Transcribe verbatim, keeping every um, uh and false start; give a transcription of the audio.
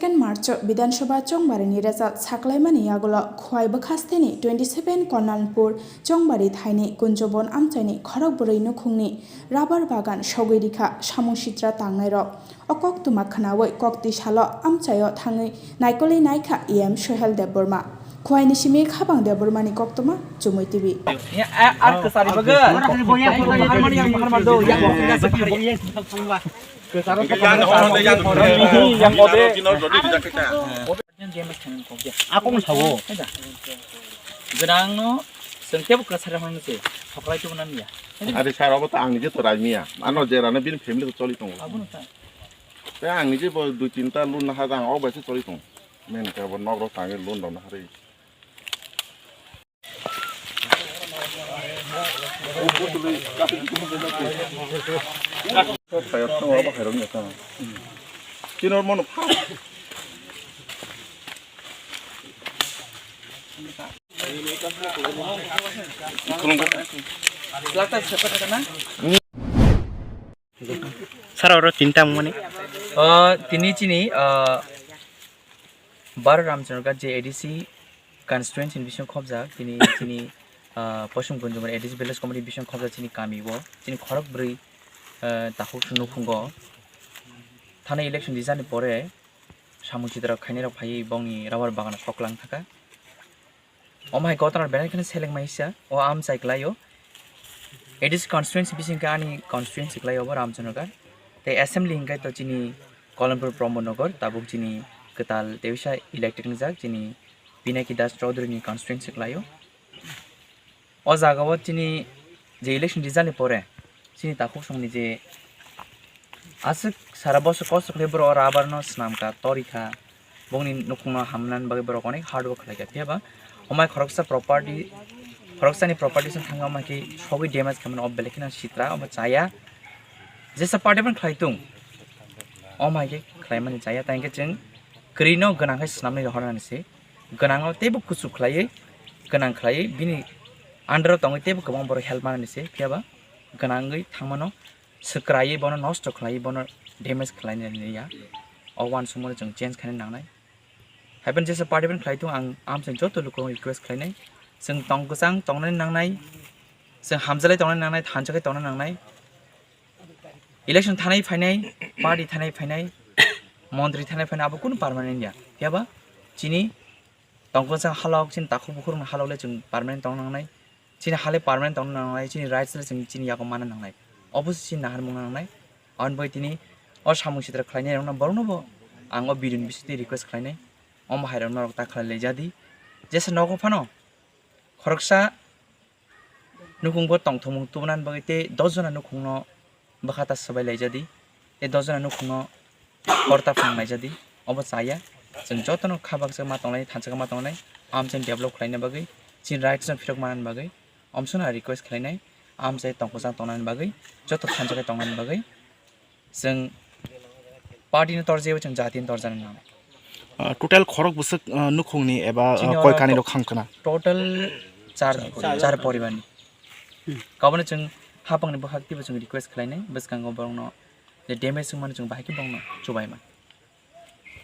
Second March o Bidhan Sabha Chongbarini result saklaimani yagulo Khowai bwkhasteni twenty seven Konalpur Chongbari thaini Kunjobon amchaini khorok bwrwi nukhungni rubber bagan sogwi rikha samung sitra tangnairok. O koktwma khwnawi kok twi salo amchaio thangwi naikolwi naikha E M Sohel Debbarma. Khowai ni simi Khabang Debbarma ni koktwma Chumui T V. Akong sawo. Gwnangno chwng tebo kwcharo hwnwi se thoklai tubu nang ya. Ari sir, obo to ang nije to raimiya. Ano jerano bini family to choli tongo. Abono ta. Te ang nije bo dui tinta loan na haja ang obo se choli tongo. Men ka bo nok rok tangwi loan rok na hari. Khairok tongo obo khairok ni ta. Chini mono pha. Sir, oro tinta mani. Ah, tini chini, ah, Baro Ramchandra je A D C constituency ni bising khobjak, tini chini, ah, Poschim Kunjumar A D C village committee bising khobjak chini kami o, chini khorok bwrwi, ah, takhuk nukhungo. Thani election rijani pore samung sitra khainai rok phaiwi bongni rubber bagano soklang thaka. Omo hai gotana belai kheno seleng maisa, o amchai kwlaio. A D C constituency bising khe ani constituency kwlaio bo Ramchandragar. Tei assembly hingkhe to chini Kolanpur Pramod Nagar, tabuk chini kwtal tei bisa elected wngjak chini Pinaki Das Chaudhary ni constituency kwlaio. O jaga o chini je election result ni pore chini takhuk songni je aswk sara bosor kosto khlai borok o rubber no swnam kha, tori kha, bongni nukhung no hamnani bagwi borok onek hard work khlai kha. Phiya ba omai khoroksa property, khoroksani property song thangwi omai khe sogwi damage khaimani o belai kheno sitra omo chaya. Jesa party phano khlai tung, omai khe khlaimani chaya, tei hwnkhe chwng kwrwi no gwnang khe swnamwi rohornani se. Gwnangno teibo kuchuk khlaiwi, gwnang khlaiwi bini under o tongwi teibo kwbang borok help manani se, phiya ba gwnangwi thangmano swkraiwi bono nosto khlaiwi bono damage khlainani ya. O uansukmano chwng change khaina nangnai. Haiphano jesa party phano khlai tongo, ang amchai joto lukurokno request khlainai, chwng tong kwchang tongnani nangnai, chwng hamjalai tongnani nangnai, thansa khe tongna nangnai. Election thanai phainai, party thanai phainai, montri thanai phainai, abo kunu permanent ya. Phiya ba chini tongkol sa halok, chini takhuk bukhuk rokni halok le chwng permanent tong nangnai. Chini hale permanent tong nangnai, chini rights le chwng chini yago mana nangnai. Obo se chini naharmung nangnai. Aboni bagwi tini o samung sitra khlainai rokno borokno bo ang o video ni bisingtwi request khlainai. Omo hai rok norok ta khlai lai jadi. Jesa nogo phano khoroksa nukhung bo tongthokmung tubunani bagwi tei dos jona nukhungno bwkha ta swbai laijadi, tei dos jona nukhungno hor ta phang laijadi. Obo chaya, chwng jotono kha baksa ma tongnai, thansa khe ma tongnai, amchaini develop khlaina bagwi, chini rights no phirok manani bagwi, omswkno request khlainai, amchai tongkwchang tongnani bagwi, joto thansa khe tongnani bagwi. Chwng party no torjaiwi chwng jati no torjana nangnai. Ah, total khorok bwswk, ah, nukhungni eba, ah, Chini koi oro kani to-, rok khang khna? Total char, char poribarni. Kaboni chwng hapangni bwkhak twibo chwng request khlainai, bwskango borokno je damage wngmani chwng bahai khe borokno chubaima.